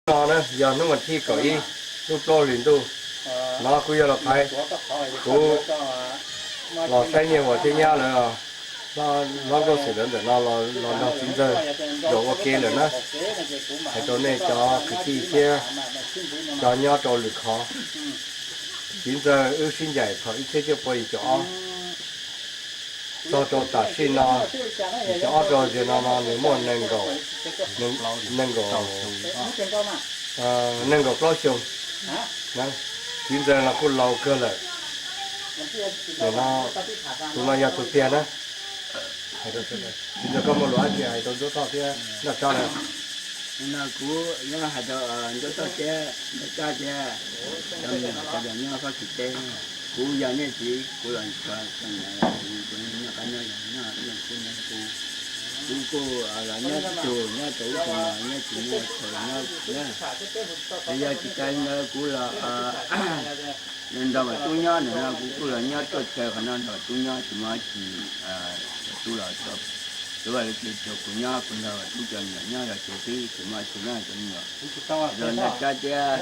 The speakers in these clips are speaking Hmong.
No na yog hnub vas thib kaum ib lub plaub hlis ntuj, no kuv yog Los Phaiv, kuv los saib Nyiaj Huas thiab nyab lawv, hlob Nkauj Xwm lawv ntawm no los nrog txiv ntxawg zaum ua ke lawm na. Hais rau nej cov kwv tij thiab cov nyob rau lwm qhov, txiv ntxawg wb sib ncaim thaum ib txhiab cuaj pua yim caum ob txog rau tam sim no, yim caum ob rau tiam no no nws muaj nees nkaum, nees nkaum, nees nkaum plaub xyoo. Txiv ntxawg los kuj laus kawg lawm. Tus no yog tus tiag na. Txiv ntxawg, koj muaj lus dab tsi hais rau Ntsuab Thoj thiab Naj Tsab na? No kuv nyob hais rau Ntsuab Thoj thiab Naj Tsab thiab cov me nyuam sawv daws nyob Fab Kis teb. Kuv yog Nyiaj txiv, kuv los tso tso niam los kuv nyob qab nyob zoo nyob, kuv kuj los nyob tib tug nyob rau ub rau no, nyob tsis muaj chaw nyob na. Yog tsis tas li ntawd kuv los nrog Vam Tub nyob ntawm no, kuv kuj los nyob tuaj chaw qhov no nrog Tub nyob, tsis muaj dab tsi. Vam Tub los, Vam Tub los ces rau kuv nyob, kuv nrog Vam Tub cov me nyuam nyob los ces twb tsis muaj dab tsi na cov me nyuam. Rau Naj Tsab thiab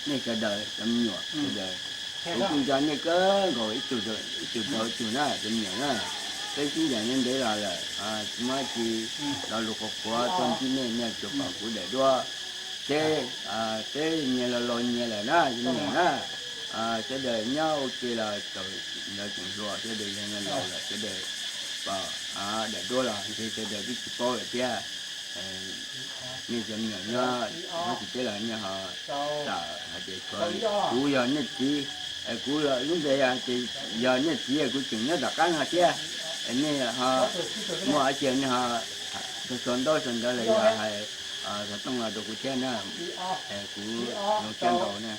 nej sawv daws cov me nyuam sawv daws, kuv kuj nco nej kawg nkaus ib tug rau ib tug na cov me nyuam na. Peb sib ncaim ntev los lawm, tsis muaj dab tsi, lo lus qhuav qhuav tuaj ntsib nej, nej tsuas pom kuv daim duab, seb peb nyias los laus nyias lawm na cov me nyuam na. Sawv daws nyob ua ke los txaus ntawd tseem hluas, sawv daws yog no laus lawm sawv daws pom daim duab los ntshe sawv daws twb tsis paub lawm thiab. Nej cov me nyuam nyob Fab Kis teb los nej ho txawm hais tias tshuav kuv yog Nyiaj txiv, kuv lub npe yog tias yog Nyiaj txiv, kuv tseem nyob tom qab no thiab. Nej ho muaj dab tsi nej ho xuas ntaub xuas ntawv los yog hais xov tooj los rau kuv thiab na. Kuv zoo siab ntau na.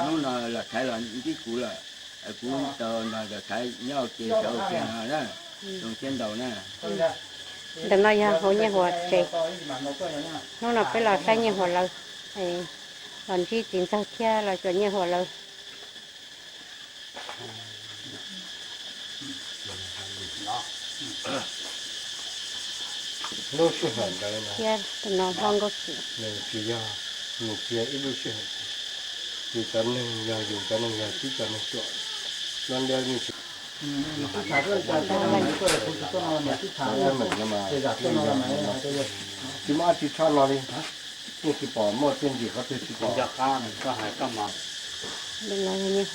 Hnub no Los Thaiv los ntsib kuv lawm, kuv tau nrog Los Thaiv nyob ua ke sawv ua ke no na. Zoo siab ntau na. Ntawm no yog hauv Nyiaj Huas tsev. Hnub no peb los saib Nyiaj Huas lawv, los ntsib txiv ntxawg thiab los xyuas Nyiaj Huas lawv. Lub sij hawm ntawd thiab tus no hlob Nkauj Xwm, nws tsis yog, nws tsis yog ib lub sij hawm, ces cov neeg yog yus cov neeg yog tib cov neeg ruam, lub ntiab yeej tsis tsis muaj dab tsi tshaj no li, yeej tsis pom muaj txiaj ntsig qhov twg tsis pom.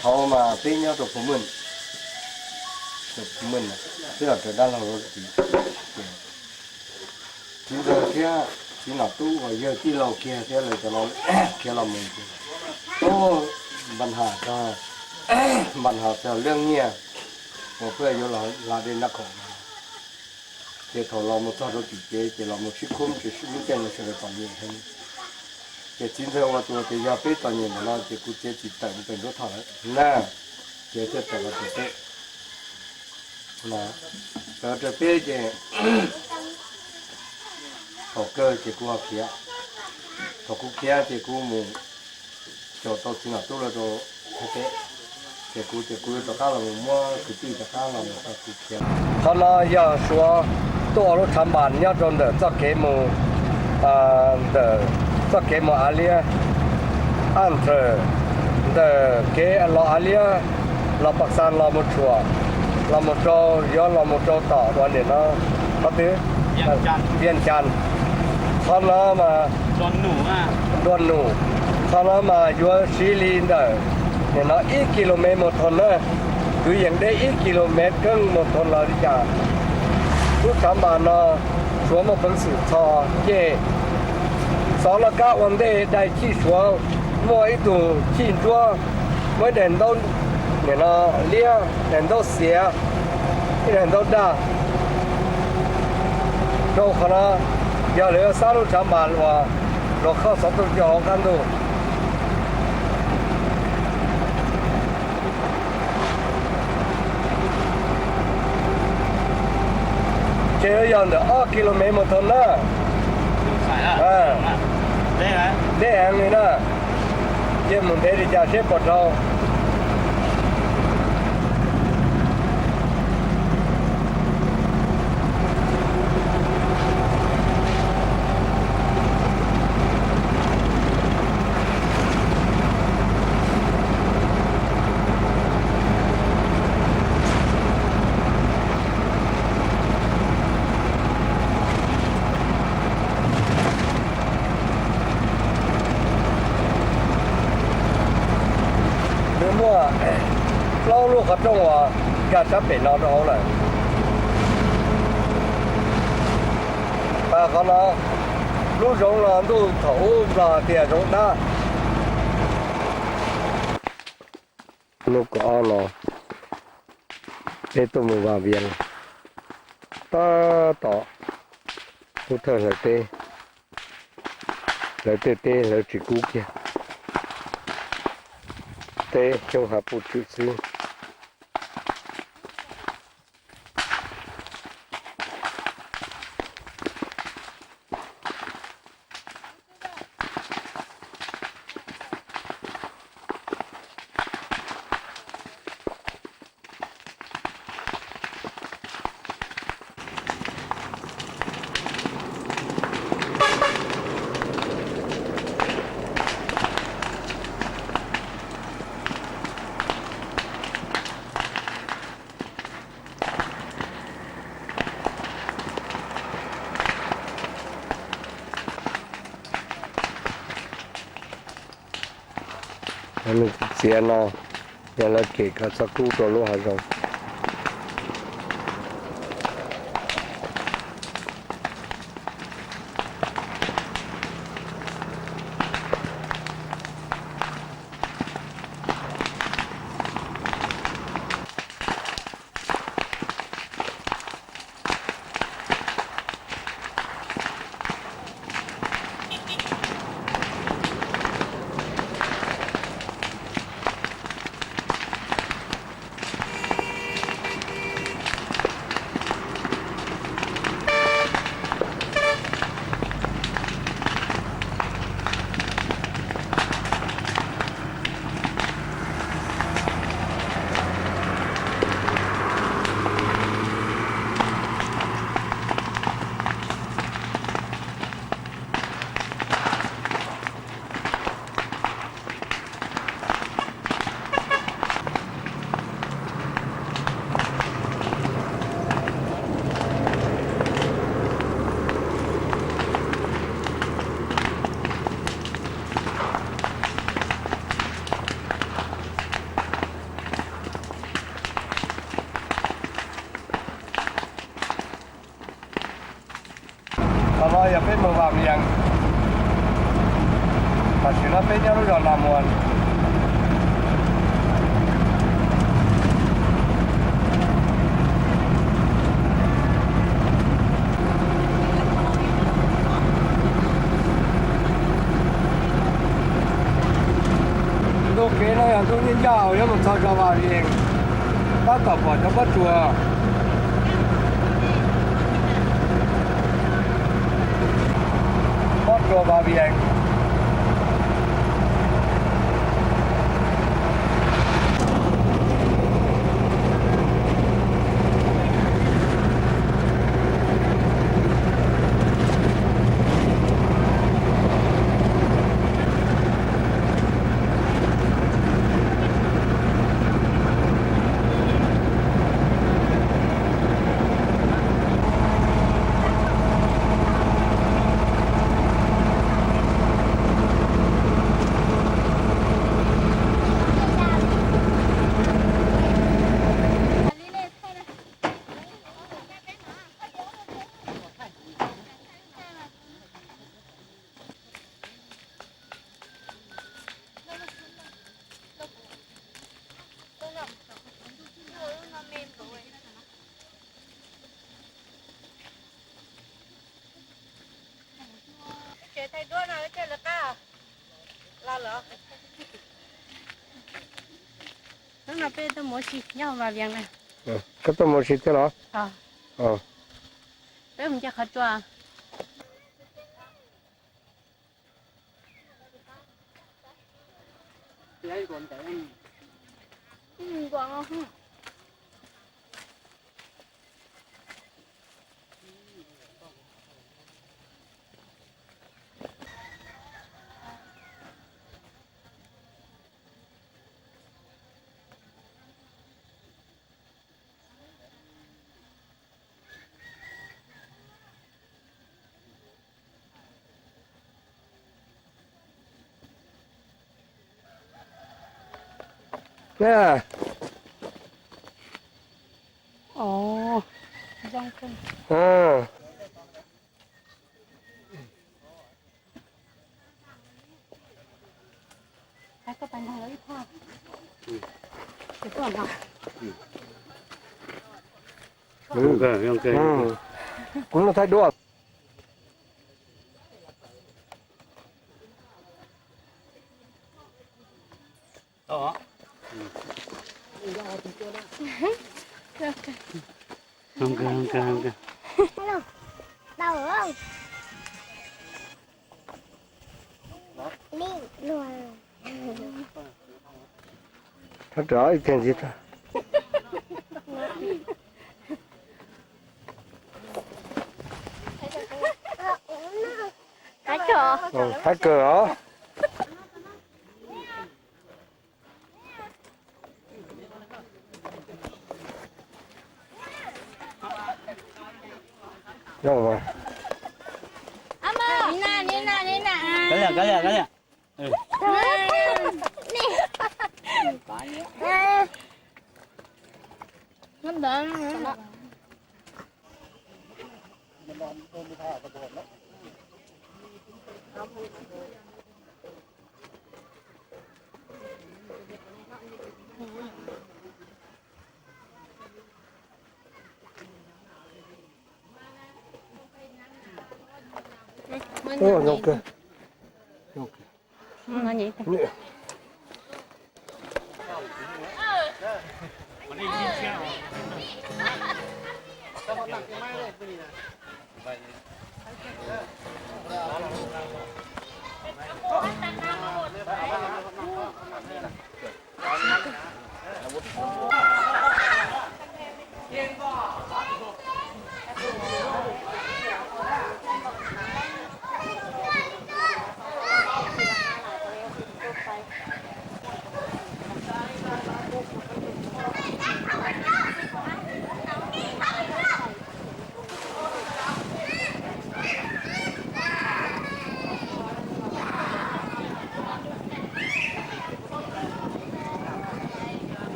Thaum mas peb nyob rau Phu Mwj, Phu Mwj, peb los raws dab laug lawv txiv, txiv ntxawg thiab txiv nom tub uas yawg tij laug kiag thiab lawv cov no khiav los mus ces, ub, npa nham txog, npa nham txog lub nyiaj uas peb yuav los hla dej nab khoom no. Ces thaum los mus txog rau tim kev ces los mus sib khub ces sib lub caij no sawv daws txom nyem heev. Ces txiv ntxawg ua tus tias yog peb txom nyem ntawm no ces kuv txiav txim tawm mus pem Ntsuab Thoj lawm na, ces thiaj tawm los rau peb. Tawm rau peb ces thaum kawg ces kuv ho khiav. Thaum kuv khiav ces kuv mus caum tau txiv nom tub lawv rau Thaib teb, ces kuv tias kuv yuav rov qab los mus muab kwv tij rov qab los mus rau kuv khiav. Qhov no yog Suav tuaj ua lub tshav npas nyob rau ntawm txoj kev mus, ntawm txoj kev mus Av Liab, Aj Ntxawm, ntawm kev los Av Liab, los Pas Xas los mus Tshuam, los mus rau, yuav los mus rau tom ua nim no qhov twg, Vias Cas. Qhov no mas Nrua Num, qhov no mas yuav siv li ntawm nim no ib kis lus mev mus thoos na, kwv yees deb ib kis lus mev keej mus thoos los li cas. Lub tshav npas no Suav muaj peev xwm txhos ceg, xov laj kab ua ntej dai chij Suav, muaj ib tug chij ntsuab, muaj ib daim ntaub nim no liab, daim ntaub xiav, ib daim ntaub daj. Rau qhov no yog lawv yuav xab lub tshav npas uas luag khoj xov tooj coj hauv qab ntuj. Ces yuav yog ntawm ob kis lus mev mus thoos na. Deb heev li na. Cia mus ntev li cas seb puas dhau. Plaub lub qhov rooj uas nkag sab pem no rau hauv lawm. Pas qhov no, lub zoov no ntuj thaum ub nplog tias zoov dab. Hnub kaum ob no peb tuaj mus Vaj Vias, tab tom pub thawj hlawv teb, hlawv tej teb hlawv tsis kub kiag, teb xyoob hav puj tshwm xwb. Nws txiav no yog lawv kem kom txhob kub rau lub hav zoov. Qhov no yog peb mus Vam Yees, tam sim no peb nyob lub zos Nas Muas. Ntu kev no yog ntu nyuaj ncaj uas yuav mus txog zos Vam Yees, tab tom pom cov pob tsuas, pob tsuas Vam Yees. Tsev thaij duab no thiaj li qab los lawm. Hnub no peb tuaj mus ua si nyob Vam Yees na. Koj tuaj mus ua si thiab los? Peb mus nce qhov tsua. Ov. Kuv no thaij duab. Thab rov ib teg ntxiv. Thab kawg os.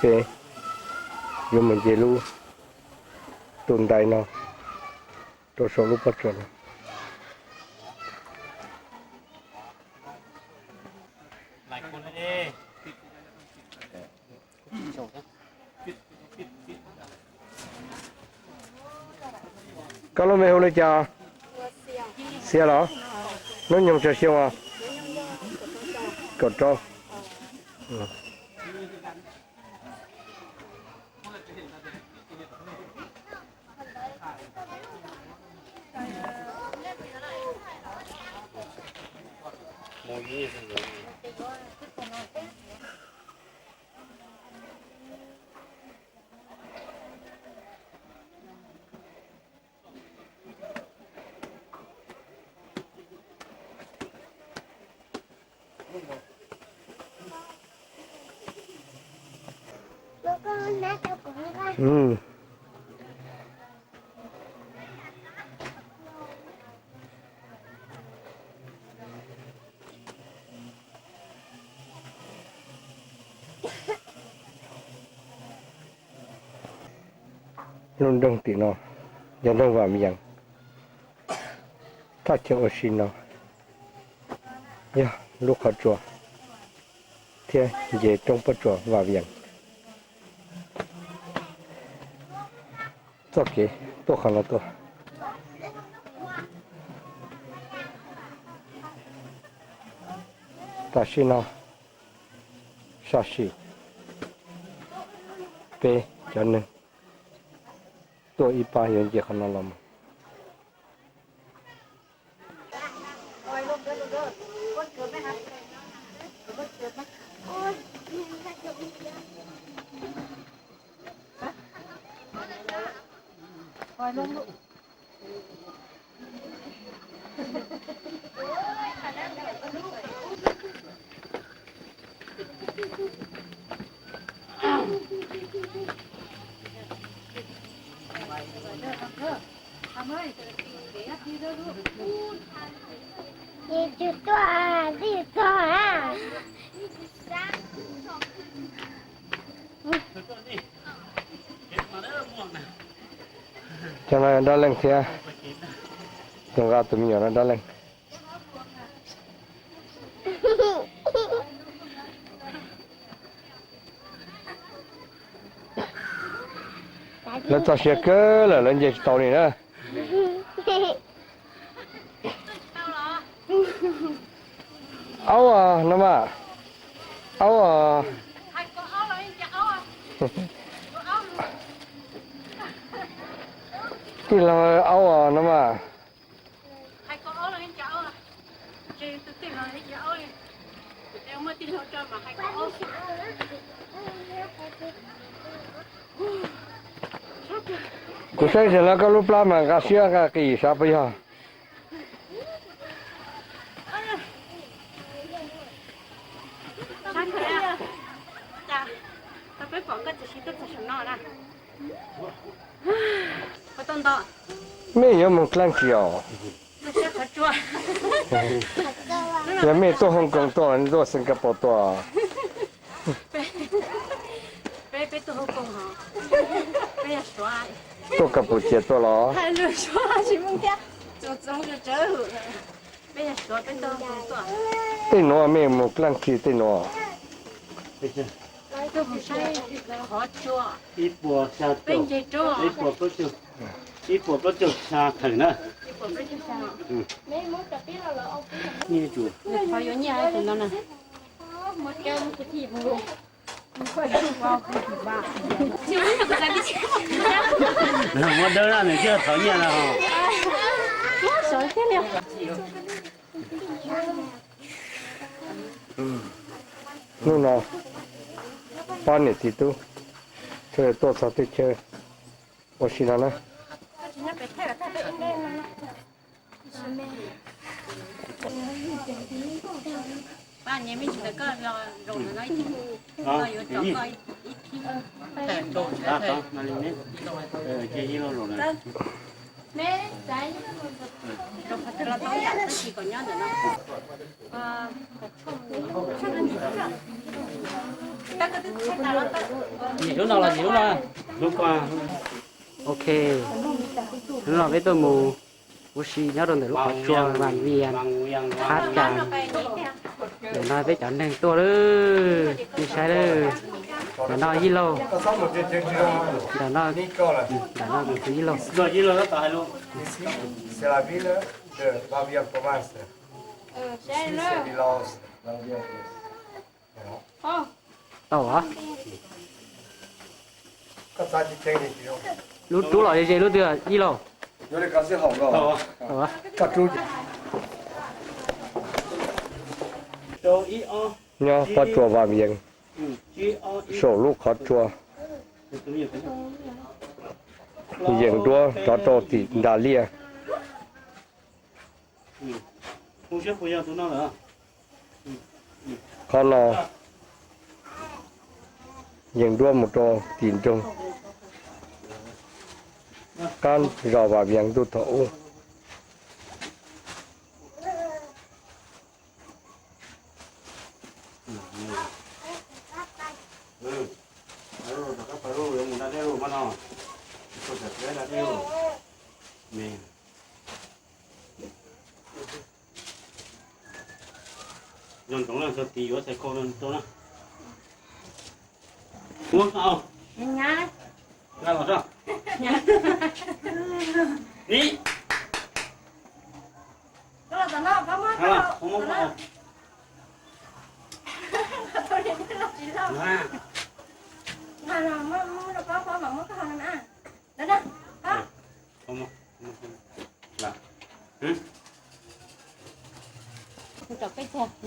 Peb yuav mus nce lub tus ntais no rau saum lub pob tsuas no. Koj lub npe hu li cas? Xia los? Hnub nyoog tsawg xyoo os? Kaum rau. Lub nroog tim no yog nroog Vam Yees. Thaj chaw ua si no yog lub qhov tsua thiab nce roob pob tsuas Vam Yees. Txoj kev tuaj qhov no tuaj. Tam sim no sam sim peb cov neeg tuaj ib pab yuav nce qhov no los mus. Cov no dab leeg thiab, tus nqa tus me nyuam no dab leeg. Lawv txog siav kawg lawm lawv nce tsis tau li na. Aub os no mas, aub os. Tij laug aub os no mas. Kuv saib tsis tau koj lub plab mas nqa siab nqa qis sav puas yog? Mej yuav moog dlaab tsi os? Yog mej tuaj Hong Kong tuaj, tuaj Singapore tuaj. Tuaj Campuchia tuaj los? Tej nuav mej moog dlaab tsi tej nuav? Ib puas plaub caug xya thawm na. Muab dawb na, nws thiaj thov nyiaj na. Hnub no pab niam txiv tub tuaj txog teb chaws ua si no na. Nyem lub no los nyem lub no. Ok, hnub no peb tuaj mus ua si nyob rau ntawm lub qhov tsua Vam Vias, Thab Cas. Ntawm no peb cov neeg tuaj lawm, nej saib lawm. Ntawm no Yij Lauj, ntawm no, ntawm no kuv tus Yij Lauj. Tau os. Lub rub los ze ze lub twg Yij Lauj? Nyob qhov tsua Vam Yees, saum lub qhov tsua Yees Duab rov rau tim nras liaj. Qhov no Yees Duab mus rau tim nroog qab zos Vam Yees ntuj thaum ub.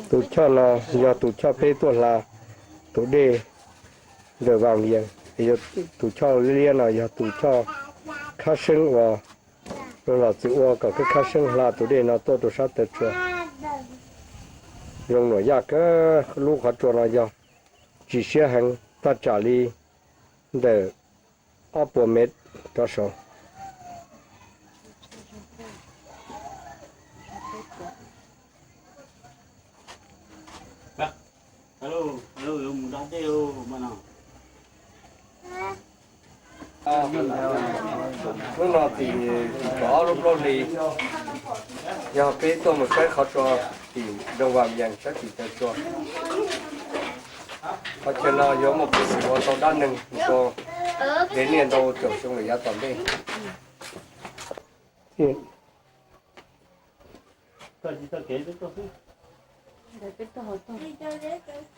Tus choj no yog tus choj peb tuaj hla tus dej ntawm Vam Yees, tus choj liab no yog tus choj khab seeb uas zoo los txwm ua kom khab seeb hla tus dej no tuaj rau sab taw tsua. Zoo nuam yaj kawg. Lub qhov tsua no yog tsis siab heev, thaj tsam li ntawm ob puas mev rov saud. Hnub no tim kaum ob lub plaub hlis, yog peb tuaj mus saib qhov tsua tim Doo Vam Yees, saib tim taw tsua. Qhov chaw no yuav muaj peev xwm ua tau dab neeg mus rau dev niaj ntau caum xyoo lawm yav tom ntej.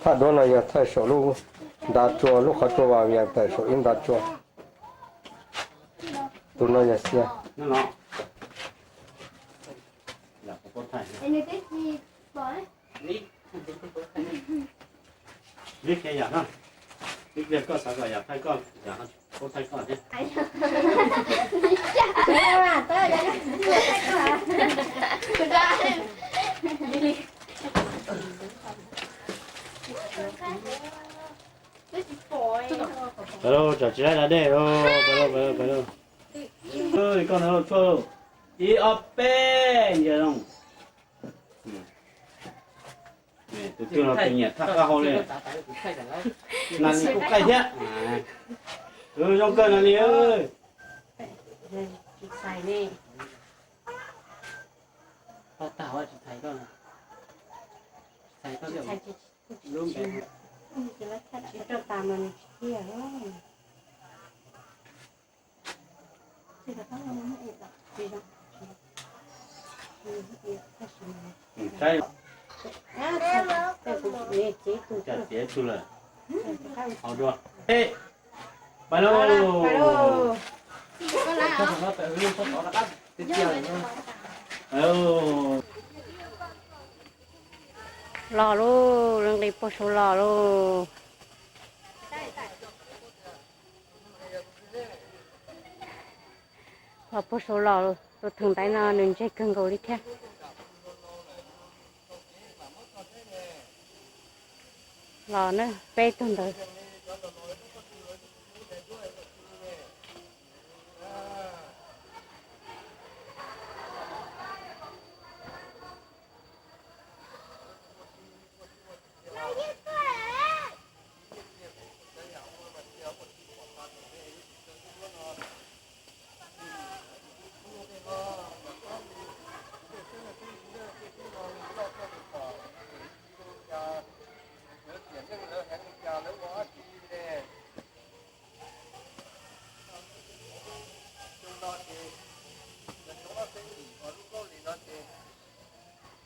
Thaj duab no yog thaj saum lub ntav tsua, lub qhov tsua Vam Yees tawm saum ib ntav tsua. Tus no yog Xia. Pais lauj, tsam tsis laib da dej lauj, pais lauj, pais lauj, pais lauj. Koj no lauj, tshuaj lauj. Ib ob peb, nce zoo. Tus twg los tus nyiam thaj qab hau li. Nas li kuj qaij thiab. Zoo kawg nas li. Saib, cas txiav txug lawm. Haus dua. Pais lauj. Los lauj, nqis puag saud los lauj. Los puag saud los, tus theem ntaiv no nws ntseg kawg nkaus li thiab. Los na, peb tug ntawd.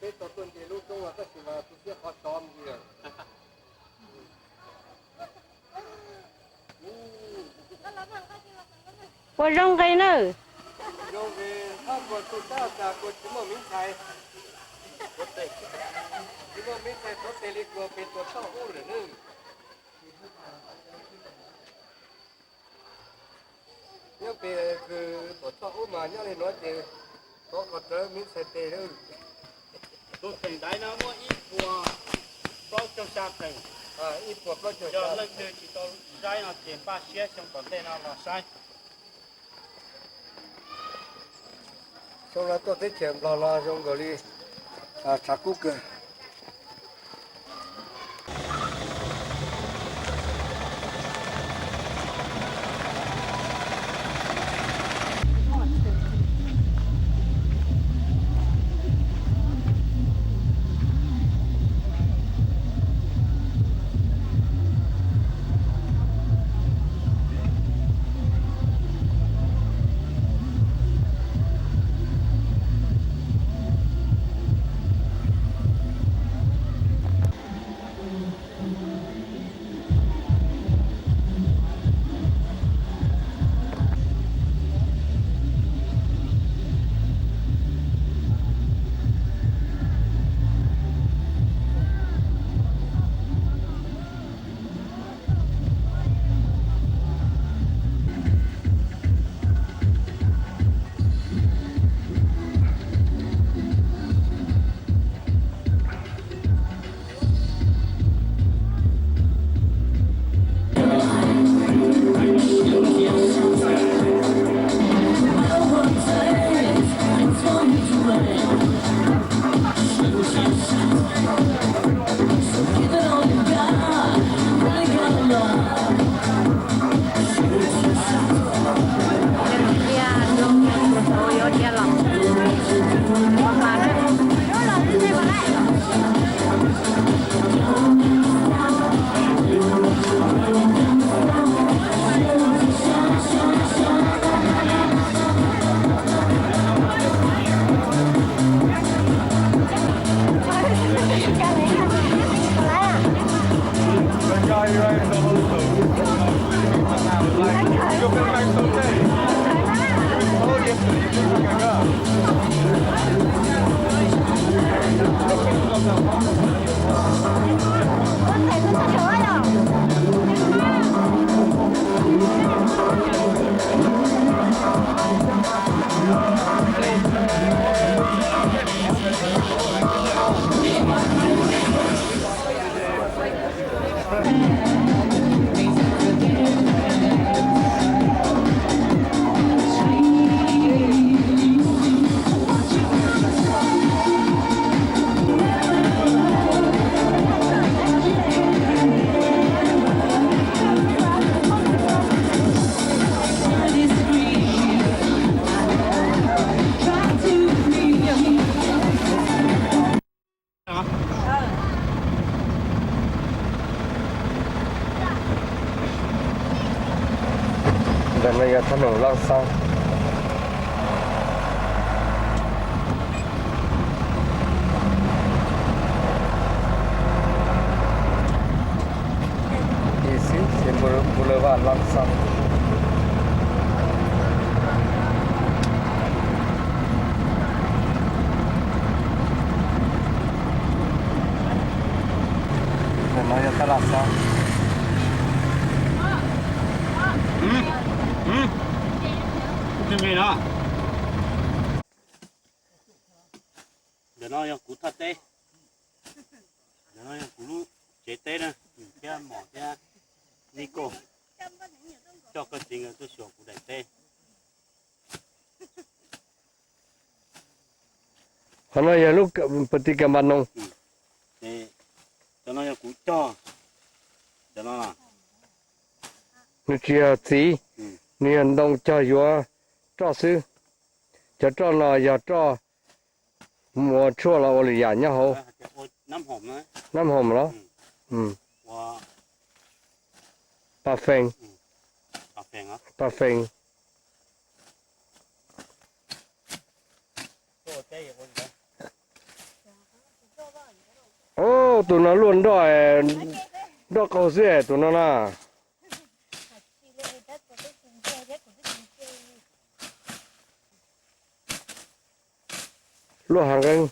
Peb tau tuaj nce lub roob no tab sis mas tu siab qhov tsov mus lawm. Puas zoo nqis na? Zoo nqis, thab kuas tu tab tas kuas tsis muaj miv ntxhais. Tsis muaj miv ntxhais tuav tes li kuas pes tuas toj ub lawm nawb. Nyob pem kws tuam txoj ub mas nyob li no ces tuav qhov rawv miv ntxhais tes lawm. Tus theem ntaiv no muaj ib puas plaub caug xya theem. Ib puas plaub caug xya. Yog leej twg tsis tau saib no ces npaj siab xyoo tom ntej no los saib. Xyoo no tuaj teb chaws Nplog no zoo nkaus li tshav kub kawg. No yog thaj noom Laj Xab. Boulevard Laj Xab. Ntawm no yog thaj Laj Xab. Ntawm no yog kuv thaj teb. Ntawm no yog kuv lub tsev teb na, thiab mom thiab Nico coj koj txiv nkawd tuaj xyuas kuv daim teb. Qhov no yog lub pawg ti kas npas noos. Cov no yog kuv cog. Cov no nws tsis yog txiv, nws yog ntoo cog yuav roj xwb. Cov roj no yog roj mus ua tshuaj los ua lwm yam nyob hauv. Nab hoom los? Pa fees. Pa fees. Ub, tus no luaj nroj, nroj qaug xwb tus no na. Luaj hav nqeeb.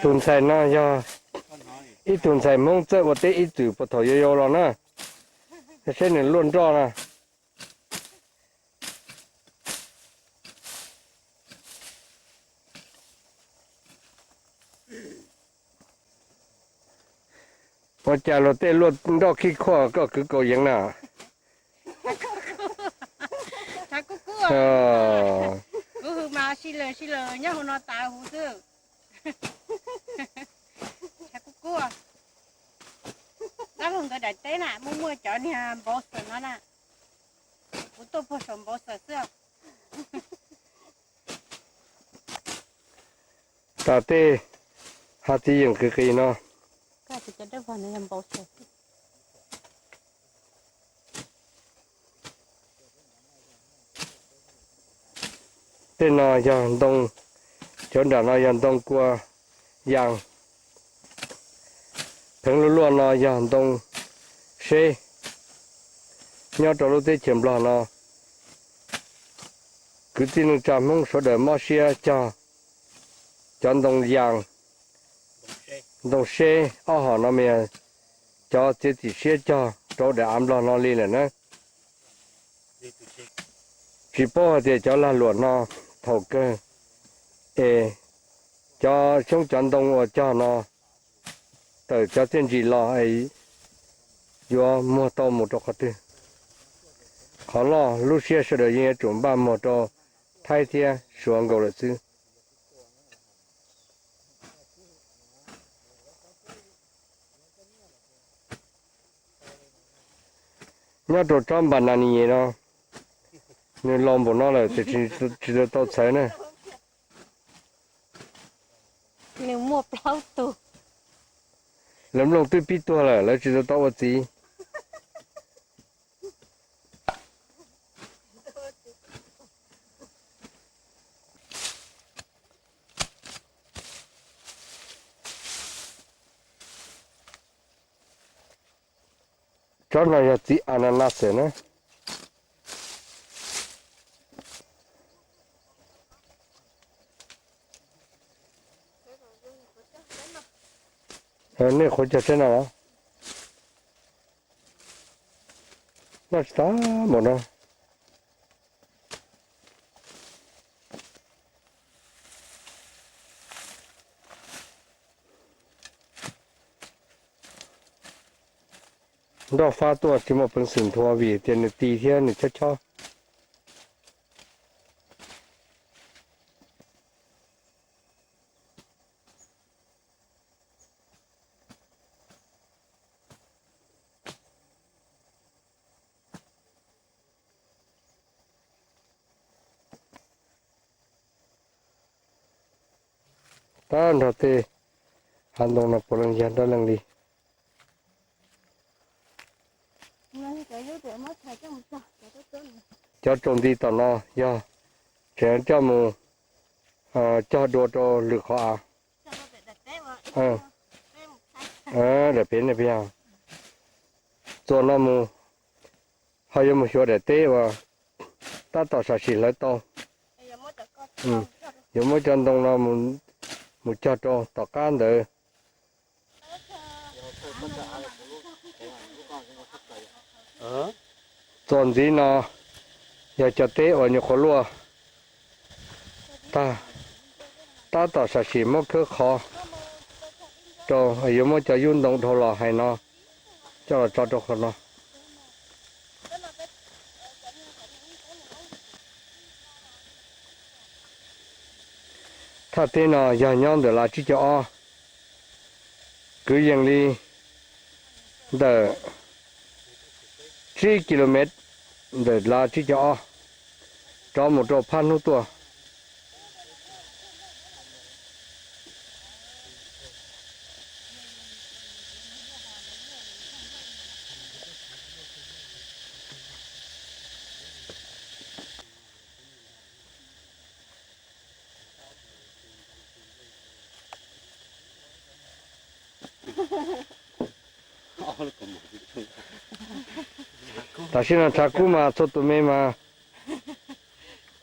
Tus ntxhais no yog ib tug ntxhais Hmoob txawj ua teb ib txwm puag thaum yau yau los na. Saib nws luaj nroj na. Ua cas luag tej luaj nroj khib khuaj koj kwv kaus yeev na? Tshav kub kub. Kuv hws mas si lawm si lawm nyob hauv no tas huv xwb. Tshav kub kub. Dab laug nkawd daim teb na muaj muaj cov niag npau xawm no na. Kuv tuaj puag saum npau xawm xwb. Tas tej hav txiv yeem qis qis no. Tej no yog ntoo, cov nram no yog ntoo kua yaas. Pheev luaj luaj no yog ntoo seb. Nyob rau lub teb chaws Nplog no, kwv tij neej tsa Hmoob sawv daws mob siab cog cov ntoo yaas, ntoo seb ob hom no mas cov txiav txim siab cog rau daim av Nplog no li lawm na. Tsis paub hais tias cov lag luam no thaum kawg es cov xyoob cov ntoo uas cog no tawm cov txiaj ntsim los es yuav muag tau mus rau qhov twg. Qhov loj lub siab sawv daws yeej yuav tsum npaj muag rau Thaib thiab Suav nkaus lawm xwb. Nyob rau tsob npas nas nis no, nws laus npaum no lawm tiam sis tsis tau txhawv na. Nws muaj plaub tug. Lawv nplooj twb pib tuag lawm, lawv tsis tau tau ua txiv. Tsob no yog txiv ananas na. Nej qhuav cog tsaib no los? Noj tsis tag npaum no. Nroj fab tuaj tsis muaj peev xwm nthua vim tias nws ti thiab nws chob chob. Tag nrho tej hav ntoo no puav leej yog dab leeg li. Cov tsaus nti tom no yog tseem coj mus cog dua rau lwm qhov av. Daim pem no, txuas no mus ho yuav mus xyuas daim teb uas tab tom sam sim hlawv tau. Yuav muab cov ntoo no mus cog rau tom qab ntawd. Txuas ntxiv no yog cov teb uas nyuam qhuav luaj tag, tab tom sam sim muab khawb qhov rau, yuav muab cov yub ntoo dhau los hais no coj los tso rau qhov no. Thaj teb no yog nyob ntawm lav tsib caug ob, kwv yees li ntawm tsib ki lo mev ntawm lav tsib caug ob rov mus rau phab hnub tuaj. Tam sim no tshav kub mas txhua tus me mas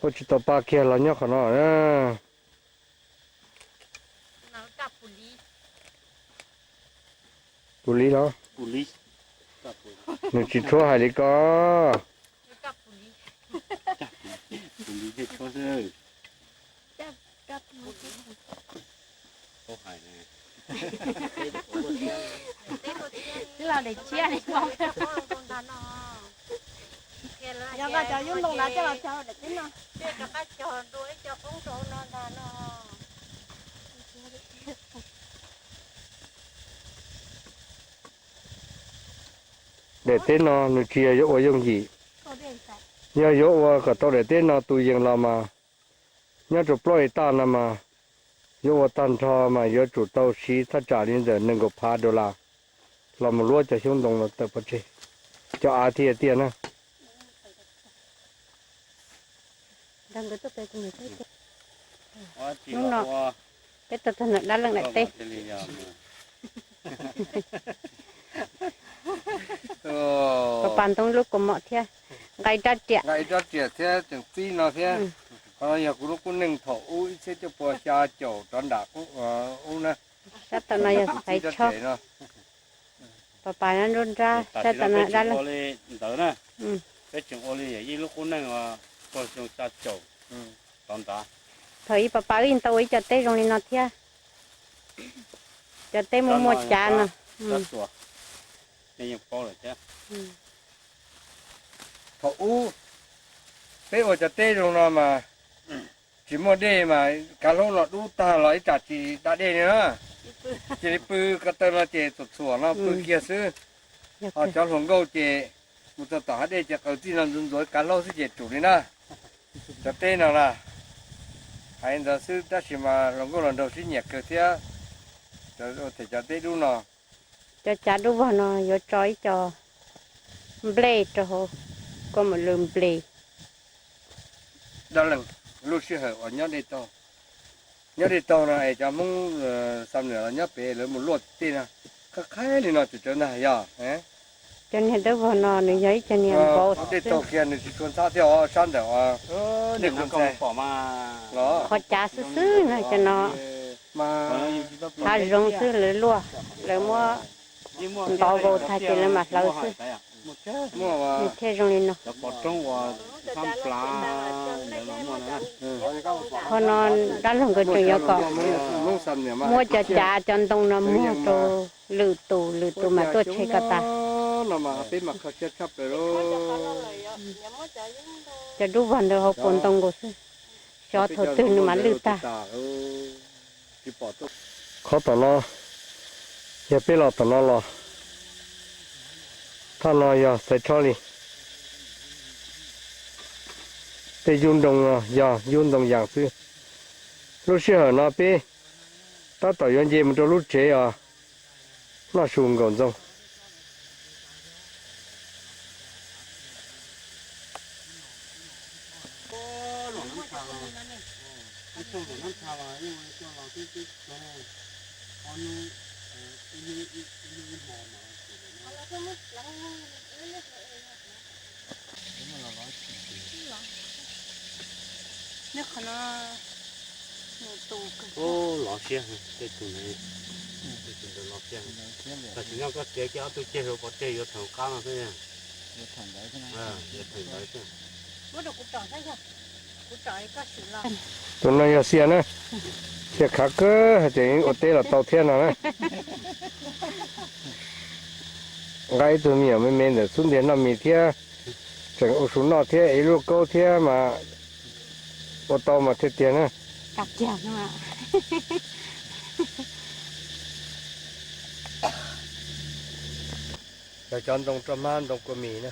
ua tsis tau pa kiag los nyob qhov no. Pus li los? Nws tsis tshua hais li ko. Cov yub ntoo ntawd coj los cog daim teb no. Daim teb no nws tsis yog yuav ua yooj yim. Yog yuav ua kom tau daim teb no tus yees los mas nyob rau plaub hais tas no mas yuav ua tag nrho mas yuav tsum tau siv thaj tsam li ntawm nees nkaum phav dollar los mus luab cov xyoob ntoo no tawm pov tseg, cov av thiaj tiaj na. Hnub no peb tau txog ntawm dab leeg daim teb. Pas pas ntoo lub kaus mom thiab nqa ib rab riam, nqa ib rab riam thiab tseem txib no thiab. Qhov no yog kuv lub qub neej thaum ub ib txhiab cuaj pua xya caum rov nram ub na. Sab tom no yog xaiv tshob. Pas pas nruab nrab sab tom no dab leeg. Ntawd na, peb tseem ua li yog ib lub qub neej puag xyoo xya caum rov nrad. Thaum ub pas pas wb yeej tau ua ib co teb zoo li no thiab. Cov teb muaj muaj cav no. Thaum ub peb ua cov teb zoo no mas tsis muaj dej mas kav hlaub los dub tag los ib tsam tsis da dej li na. Cia li pw ko taw no ces txhuam txhuam no pw kiag xwb. Ho cov hluas nkauj ces mus txog tom hav dej ces qaws txij no ntxuav ntxuav kav hlaub xwb ces tsum li na. Cov teb no na, hais ntawd xwb tab sis mas hluas nkauj hluas nraug sib nyiam kawg thiab. Them cov teb dub no. Cov cav dub vog no yuav tso ib co nplej rau hauv, kua muas lws nplej. Dab leeg lub sij hawm uas nyob dej taug, nyob dej taug no es cov Hmoob Xam Nuam los nyob pem lawv mus luaj tej no, qhab qhaib li no tseem tsawv ntag yog. Cov niag dawb vog no nws yog ib co niag npau dej taug kiag nws tsis tshua ntxhab thiab os, sab ntawm os. Qhov cav xwb xwb no cov no, hav zoov xwb lawv luaj, lawv muab ntov vau tag ces lawv mam hlawv xwb. Nws thiaj zoo li no. Qhov no dab laug nkawd tseem yuav kom muab cov cav cov ntoo no muag rau lwm tus, lwm tus mam tuaj tshem kom tas. No mas peb mas kho siab tshaj plaws lauj. Cov dub vog ntawd hauv paus ntoo nkaus xwb, xyov thaum twg nws mam lwj tag. Qhov tom no yog peb los tom no los, thaj no yog Xaiv Tshob li. Tej yub ntoo no yog yub ntoo yas xwb. Lub sij hawm no peb tab tom yuav nce mus rau lub tsev os, noj su nkaum ntxoog. Lov siab, tej tus ntawd, tej tus ntawd lov siab. Tam sim no koj txiav kiag ob tug ceg rau pov tseg yuav theem qab no xwb. Yuav theem ntawd xwb. Tus no yog Xia na, Xia khav kawg hais tias ua teb los tau thiab no na. Nqa ib tug me nyuam me me ntawm xub ntiag noj mis thiab, tseem ua su noj thiab, ib lub kaub thiab mas ua tau mas thiaj tiag na. Yog cov ntoo roj hmab ntoo kua mis na,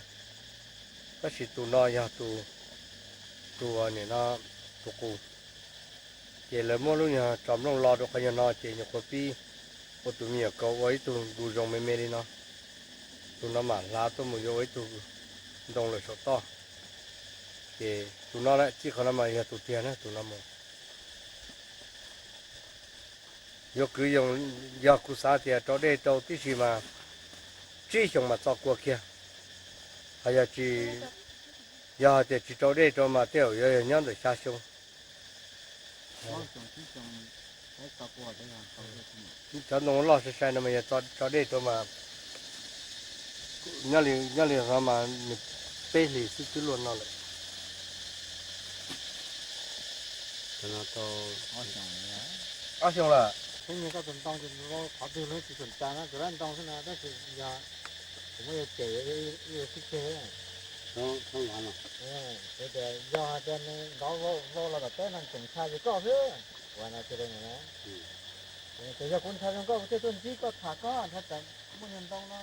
tab sis tus no yog tus, tus nim no, tus qus. Ces lawv muab lub nyuag tso nplooj lo rau qhov nyuag no ces nyuam qhuav pib ua tus me nyuam kaus ua ib tug ntu zoo me me li no. Tus no mam hlav tuaj mus yuav ua ib tug ntoo lawm saum toj. Ces tus no lawm txij qhov no mas yog tus tiag na tus no mus. Yuav kwv yoo, yog kuv xav tias rau dej rau tib si mas tsib xyoos mas txo kua kiag. Ho yog tsis, yog hais tias tsis rau dej rau mas tej zaum yuav yog nyob ntawm xya xyoo. Cov ntoo loj sai sai no mas yog tso dej rau mas nyob li, nyob li no mas nws peb hlis xwb twb luaj no lawm. Ob xyoo lawm. Qhov twg los tsis txhaum cai na, kuv lab ntoo xwb na, tab sis yog kuv muab yuav cem yuav sib ceg. Yog hais tias nws ntov vau los tom teb no tseem ntshai li koj xwb, kuv hais no xws li no na. Ces yog kuv ntshai zoo nkauj kuv thiaj tuaj ntsib koj tham koj, ntshai tsam muaj niag ntoo no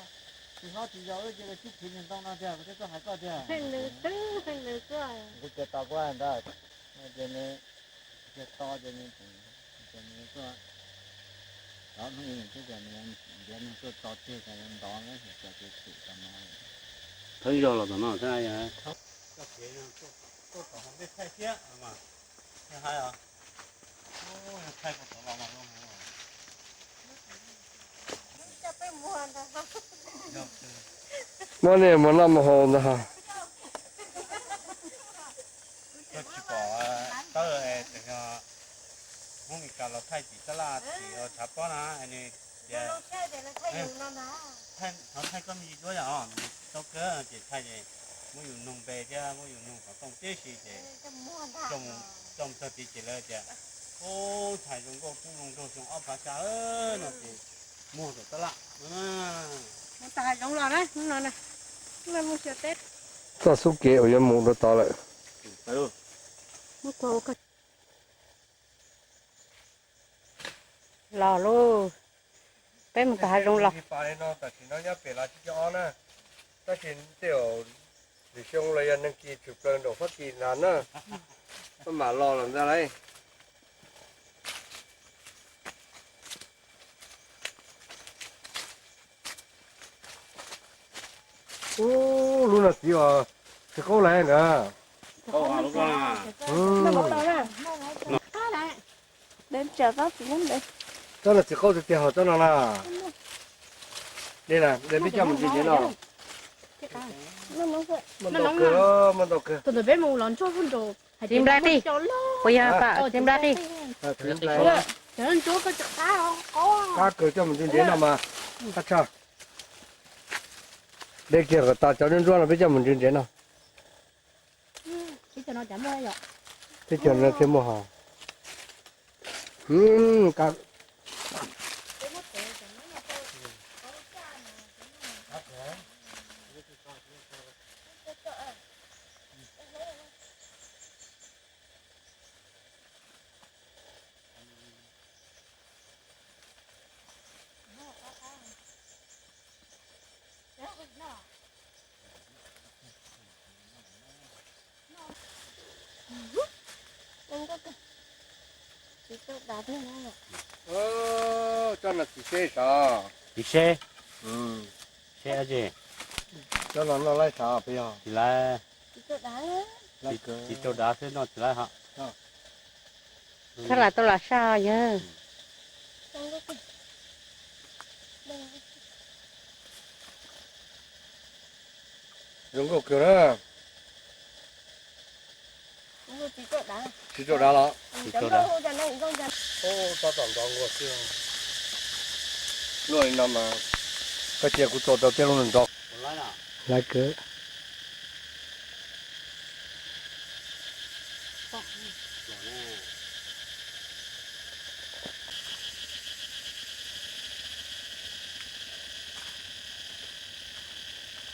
tsis hlob tsis yau ces sib khiv niag ntoo no tiag kuv thiaj tuaj hais koj tiag. Kuv ces tos kuv hais ntawd, ces nws, ces to ces nws, ces nws tuaj, cov hnub ib ntiav nws tuaj tso tiag ces ntov na, ces tsum tau no. Thawb zog los tom no thiab. Koj kev tuaj tom hauv ntej thaij thiab mas, yog hais os, thaij puas tom los mas zoo heev. Muab nej mus noj mus haus ntag. Koj tsis pom tawb es tseem yog Hmoob Mes Kas los thaij tim tab laj tim tshav pob na, nws tias, no thaij koj me ntsis duab yom, nws tau kawg ces thaij ces muab yus nug npe thiab muab yus nug xov tooj tib si ces coj mus txog tid ces lawv tias, ub, ntxhais zoo nkauj kub zoo nraug xyoo ob phav xya no ces muag tom tab laj no. Mus tas hav zoov los na, hnub no na, hnub no mus xyuas teb. Txoj xub kev uas yuav mus rau tod lawm. Los lauj, peb mus tom hav zoov los. Tam sim no nyob pem los tsib caug ob na, tab sis tej zaum lwm xyoo los yog neeg kis tshwm plaws nraum Fab Kis ntag na, maj mam los lawm ntag lauj. Ub, lub no txiv os, txiv qaub lawm ntag. Tsob no txiv qaub tiag tiag hos tsob no na. Dej na, dej peb coj mus ntsia ntsev no. Muaj ntau kawg, muaj ntau kawg. Txiv nplai qij, puas yog txiv nplai qij? Qab kawg, coj mus ntsia ntsev no mas qab tshaj. Dej kiag kom tas cov ntsuab ntsuab no peb coj mus ntsia ntsev no. Teb chaws no thiaj muaj hos. Coj no txiv seb sav. Txiv seb? Seb dab tsi? Coj no noj laib sav peb yog. Tsis laib. Txiv rau dav xwb noj tsis laib hos. Thaj lam tau lam saj yawg. Zoo nkauj kawg na. Tsis rau dav los? Tab tom nrov nkuaj xwb. Luaj li no mas koj cia kuv tso rau tej lub nrov. Laib kawg.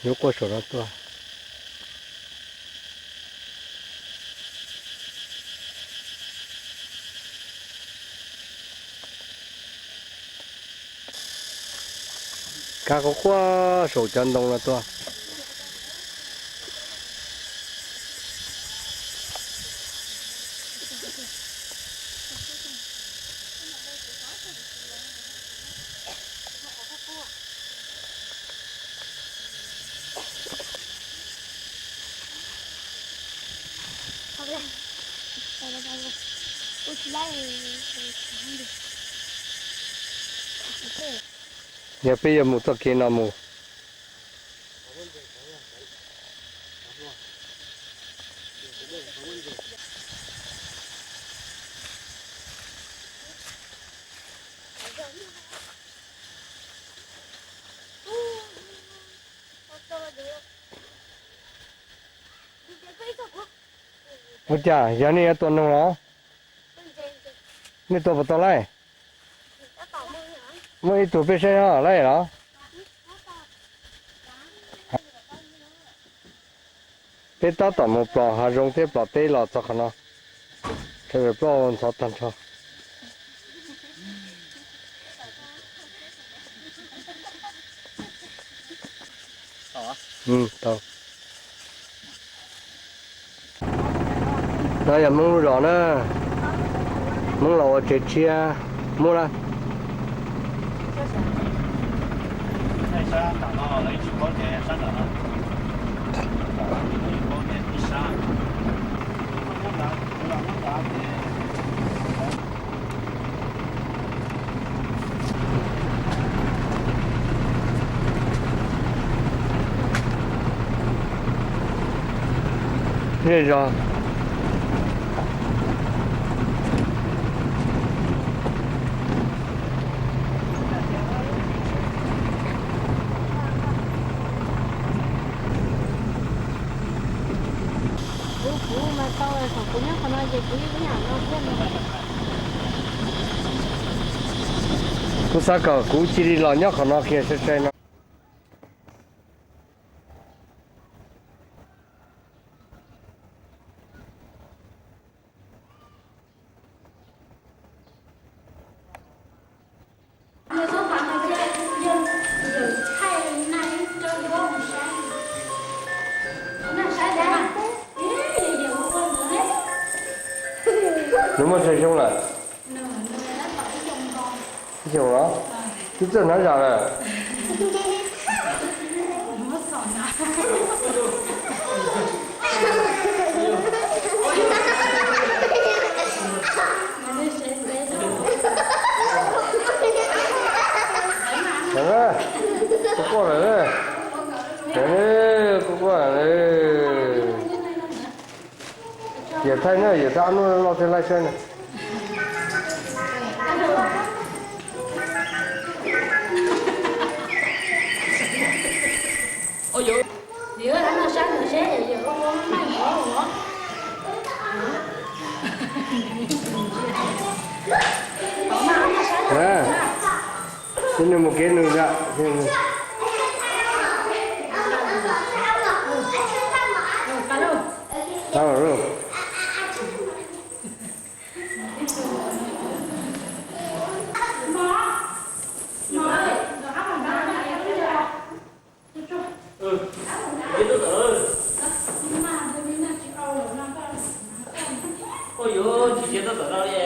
Yuav quaj saum no tuaj. Kab quaj quaj saum cov ntoo no tuaj. Yog peb yuav mus txoj kev no mus. Ua cas yog nej yuav tua noog los? Nej tua puas tau laij? Muaj ib tug peb saib laij los? Peb tab tom mus plos hav zoov thiab plos teb los txog qhov no. Plaub ntxhov tag nrho. No yog Hmoob lub zos na. Hmoob los ua tsev tshiab, Hmoob na. Zej zog. Kuv, kuv mas tau, thaum kuv nyob qhov no ces kuv yeej ib yam no thiab. Kuv xav kom kuv cia li los nyob qhov no kiag sai sai no. Nws muaj tsawg xyoo lawm? Ib xyoos los? Twb txawj hnav zam lawm. Kuv quaj lawm, kuv quaj lawm. Yawm thaij na, yawm thaij ob hnub loj thiaj laij saib na. Ib nws mus kev nws zam. Ua yuav tsis cia tuaj tom no li.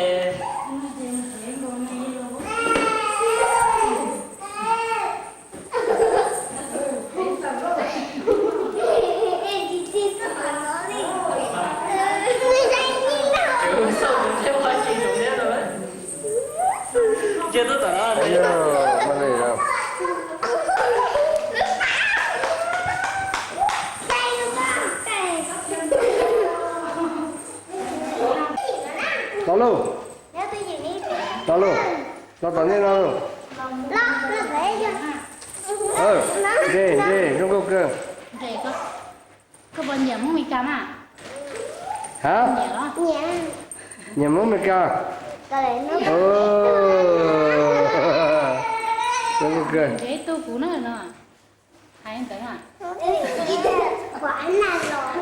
Los lauj, los lauj, los tom nej no lauj. Ntsej, ntsej, zoo nkauj kawg. Koj puas nyiam Hmoob Meskas mas? Hab? Nyiam Hmoob Meskas? Zoo nkauj kawg.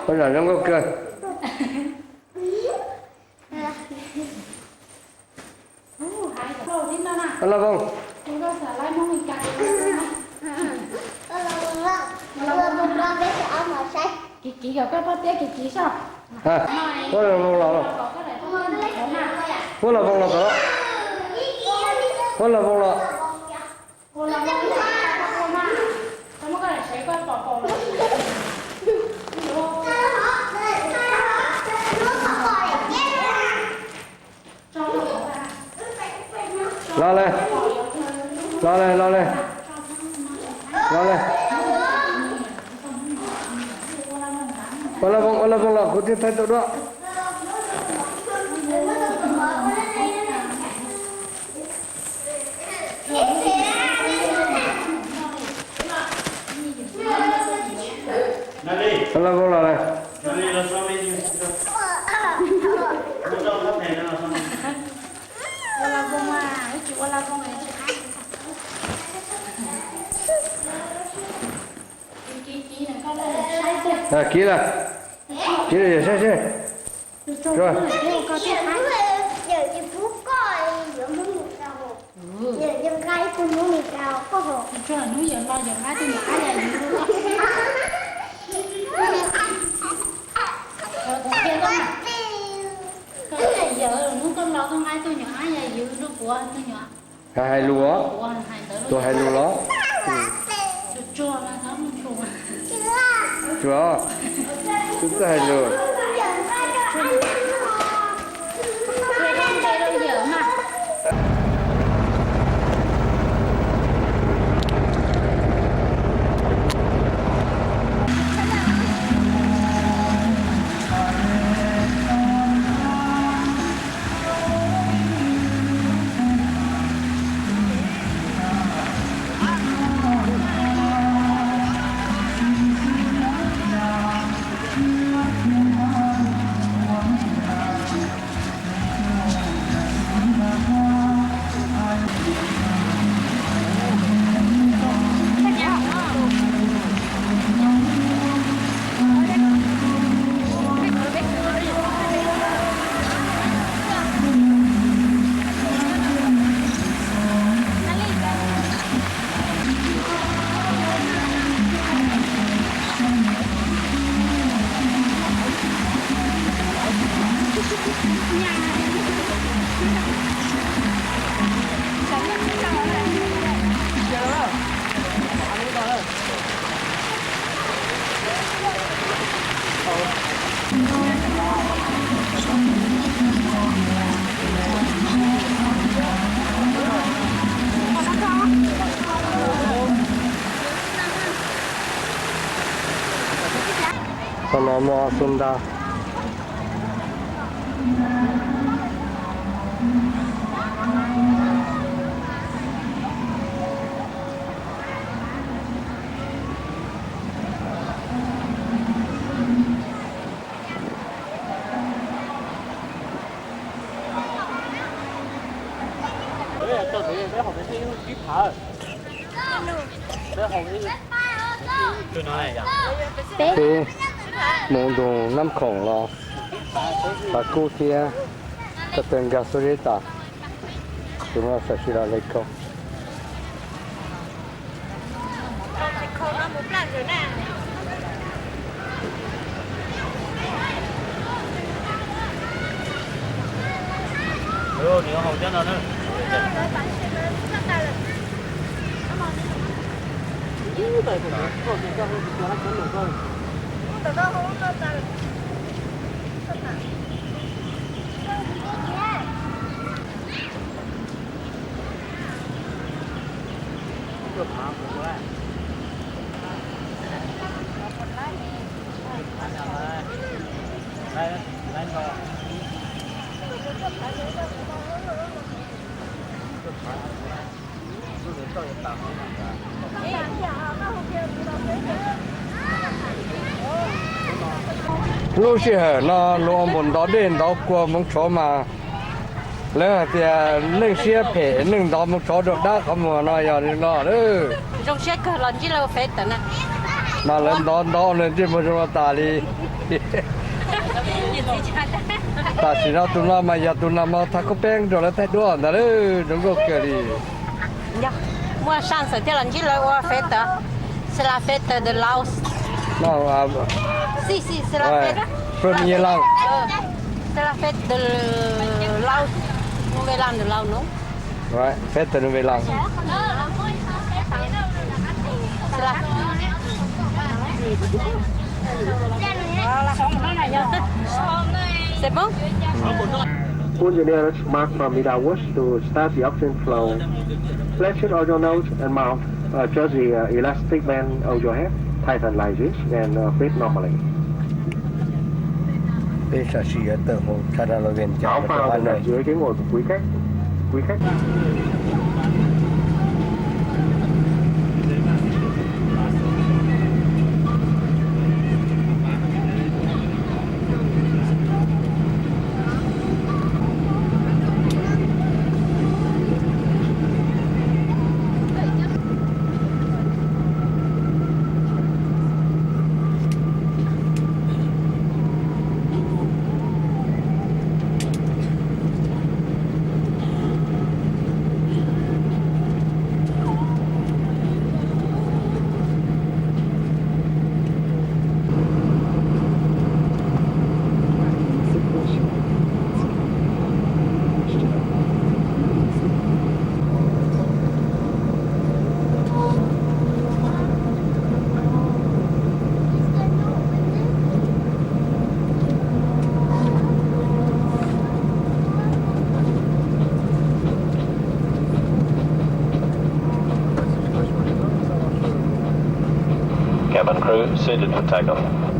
Ua zoo nkauj kawg. Ua Laj Voos. Kiv kiv kom koj poj tiab kiv kiv soj. Ua Laj Voos los, ua Laj Voos los tod. Ua Laj Voos los. Los le, los le, los le, los le. Ua Laj Voos, ua Laj Voos los kuv thiaj thaij tau dua. Ua Laj Voos los le. Ua Laj Voos mas, tsis ua Laj Voos tsis qab. Kiv lawm, kiv lawm yawm saib seb. Hais lus os, tus hais lus los. Tsuas, tus txawj hais lus. Qhov no muaj ob xub ntab. Peb mus ntu Nab Khoom los, Phav Kub thiab, koj tawg nkag xub zeb tas, tus no tam sim los hle khau. Lub sij hawm no luag ua npaum ntov dej ntov kua hmoov tshauv mas lawv hais tias neeg siab phem neeg ntov hmoov tshauv rau dab qhov muag no yog li no. Zoo siab kawg los ntsib lawv ua fev tawm na. Mas lawv ntov ntov ntsej muag zoo no tas li. Tam sim no tus no mas yog tus nag hmo thaj khaub peeb rau lawv thaij duab ntawd lawm, zoo nkauj kawg li. Muaj saj xawm thiaj los ntsib lawv ua fev tawm. C'est la fête de Laos. No, ah, Si, si, c'est la ouais, fête. Premier Laos. Euh, c'est la fête de Laos. Nouvel an de Laos, non? Ouais, fête de Nouvel An. C'est la... C'est bon? Put your ears mark from Midwest to start the oxygen flow. Flatten all your nose and mouth. Adjust the uh, elastic band of your head. Tighten like this and uh, breathe normally. Peb sam sim yuav tawm hauv Thailand Airlines cov Áo phao được đặt dưới ghế ngồi của quý khách. Quý khách. Cabin crew suited for takeoff.